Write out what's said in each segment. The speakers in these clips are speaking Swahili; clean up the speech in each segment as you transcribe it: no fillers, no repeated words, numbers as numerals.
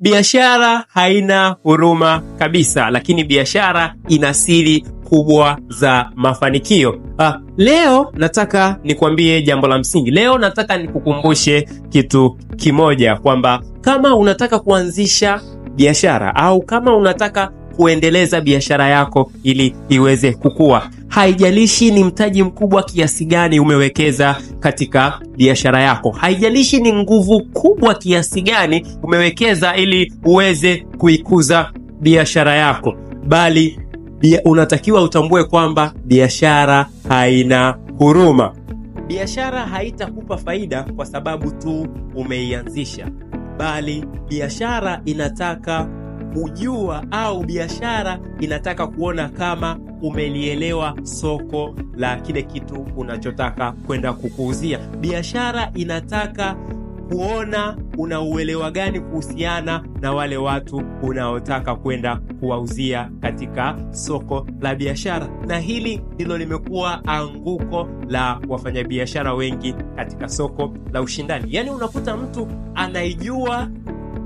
Biashara haina huruma kabisa, lakini biashara ina siri kubwa za mafanikio. Leo nataka nikwambie jambo la msingi. Leo nataka nikukumbushe kitu kimoja, kwamba kama unataka kuanzisha biashara au kama unataka kuendeleza biashara yako ili iweze kukua, haijalishi ni mtaji mkubwa kiasi gani umewekeza katika biashara yako, haijalishi ni nguvu kubwa kiasi gani umewekeza ili uweze kuikuza biashara yako, bali unatakiwa utambue kwamba biashara haina huruma. Biashara haitakupa faida kwa sababu tu umeianzisha, bali biashara inataka kujua au biashara inataka kuona kama umelielewa soko la kile kitu unachotaka kwenda kukuuzia. Biashara inataka kuona unauelewa gani kuhusiana na wale watu unaotaka kwenda kuwauzia katika soko la biashara. Na hili ndilo limekuwa anguko la wafanyabiashara wengi katika soko la ushindani. Yaani unakuta mtu anaijua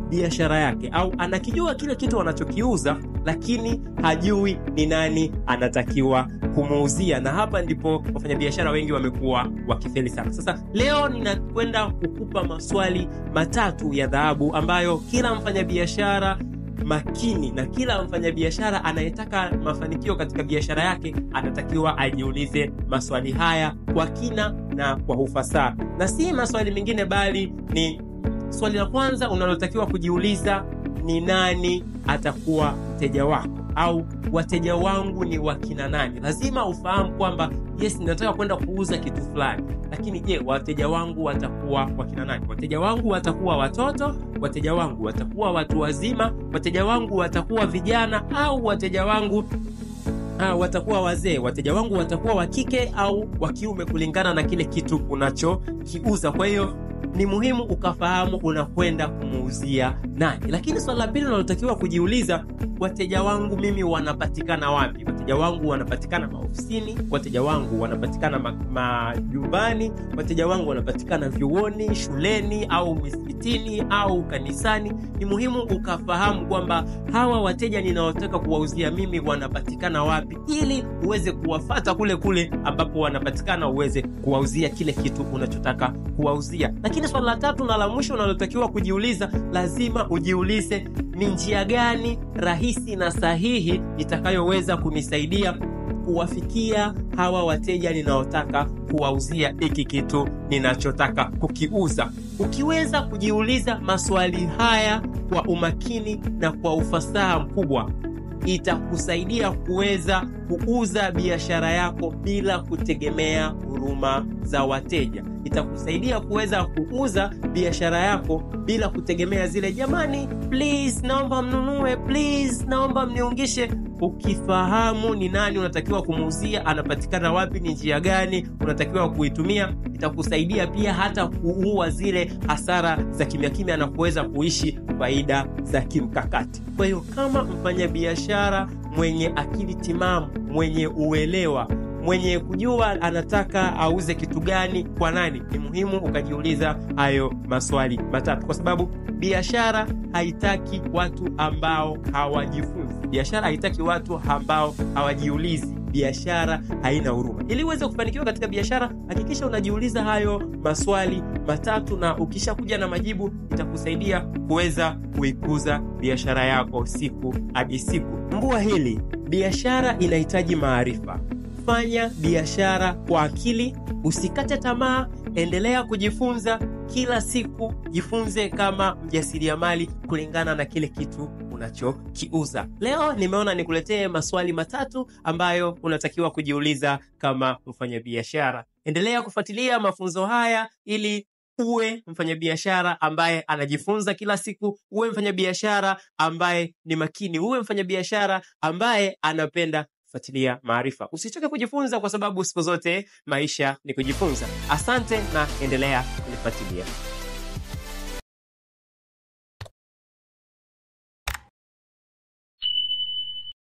biashara yake au anakijua kile kitu anachokiuza, lakini hajui ni nani anatakiwa kumuuzia. Na hapa ndipo wafanyabiashara wengi wamekuwa wakifeli sana. Sasa leo ninakwenda kukupa maswali matatu ya dhahabu ambayo kila mfanyabiashara makini na kila mfanyabiashara anayetaka mafanikio katika biashara yake anatakiwa ajiulize maswali haya kwa kina na kwa ufasaha. Na si maswali mengine, bali ni swali la kwanza unalotakiwa kujiuliza: ni nani atakuwa mteja wako, au wateja wangu ni wakina nani? Lazima ufahamu kwamba yes, ninataka kwenda kuuza kitu fulani, lakini je, wateja wangu watakuwa wakina nani? Wateja wangu watakuwa watoto? Wateja wangu watakuwa watu wazima? Wateja wangu watakuwa vijana? Au wateja wangu watakuwa wazee? Wateja wangu watakuwa wa kike au wa kiume, kulingana na kile kitu unachokiuza. Kwa hiyo ni muhimu ukafahamu unakwenda kumuuzia nani. Lakini swali la pili unalotakiwa kujiuliza: wateja wangu mimi wanapatikana wapi? Wateja wangu wanapatikana maofisini, wateja wangu wanapatikana majumbani, wateja wangu wanapatikana vyuoni, shuleni au misikitini au kanisani. Ni muhimu ukafahamu kwamba hawa wateja ninaotaka kuwauzia mimi wanapatikana wapi, ili uweze kuwafata kule kule ambapo wanapatikana, uweze kuwauzia kile kitu unachotaka kuwauzia. Lakini swali la tatu na la mwisho unalotakiwa kujiuliza, lazima ujiulize ni njia gani rahisi na sahihi itakayoweza kunisaidia kuwafikia hawa wateja ninaotaka kuwauzia hiki kitu ninachotaka kukiuza. Ukiweza kujiuliza maswali haya kwa umakini na kwa ufasaha mkubwa, itakusaidia kuweza kuuza biashara yako bila kutegemea huruma za wateja. Itakusaidia kuweza kuuza biashara yako bila kutegemea zile jamani, please naomba mnunue, please naomba mniungishe. Ukifahamu ni nani unatakiwa kumuuzia, anapatikana wapi, ni njia gani unatakiwa kuitumia, itakusaidia pia hata kuua zile hasara za kimya kimya na kuweza kuishi faida za kimkakati. Kwa hiyo kama mfanyabiashara mwenye akili timamu, mwenye uelewa, mwenye kujua anataka auze kitu gani kwa nani, ni muhimu ukajiuliza hayo maswali matatu, kwa sababu biashara haitaki watu ambao hawajifunzi. Biashara haitaki watu ambao hawajiulizi. Biashara haina huruma. Ili uweze kufanikiwa katika biashara, hakikisha unajiuliza hayo maswali matatu, na ukishakuja na majibu itakusaidia kuweza kuikuza biashara yako siku hadi siku. Tambua hili, biashara inahitaji maarifa. Fanya biashara kwa akili, usikate tamaa, endelea kujifunza kila siku. Jifunze kama mjasiriamali kulingana na kile kitu unachokiuza. Leo nimeona nikuletee maswali matatu ambayo unatakiwa kujiuliza kama mfanyabiashara. Endelea kufuatilia mafunzo haya ili uwe mfanyabiashara ambaye anajifunza kila siku, uwe mfanyabiashara ambaye ni makini, uwe mfanyabiashara ambaye anapenda kufuatilia maarifa. Usichoke kujifunza, kwa sababu siku zote maisha ni kujifunza. Asante na endelea kunifuatilia.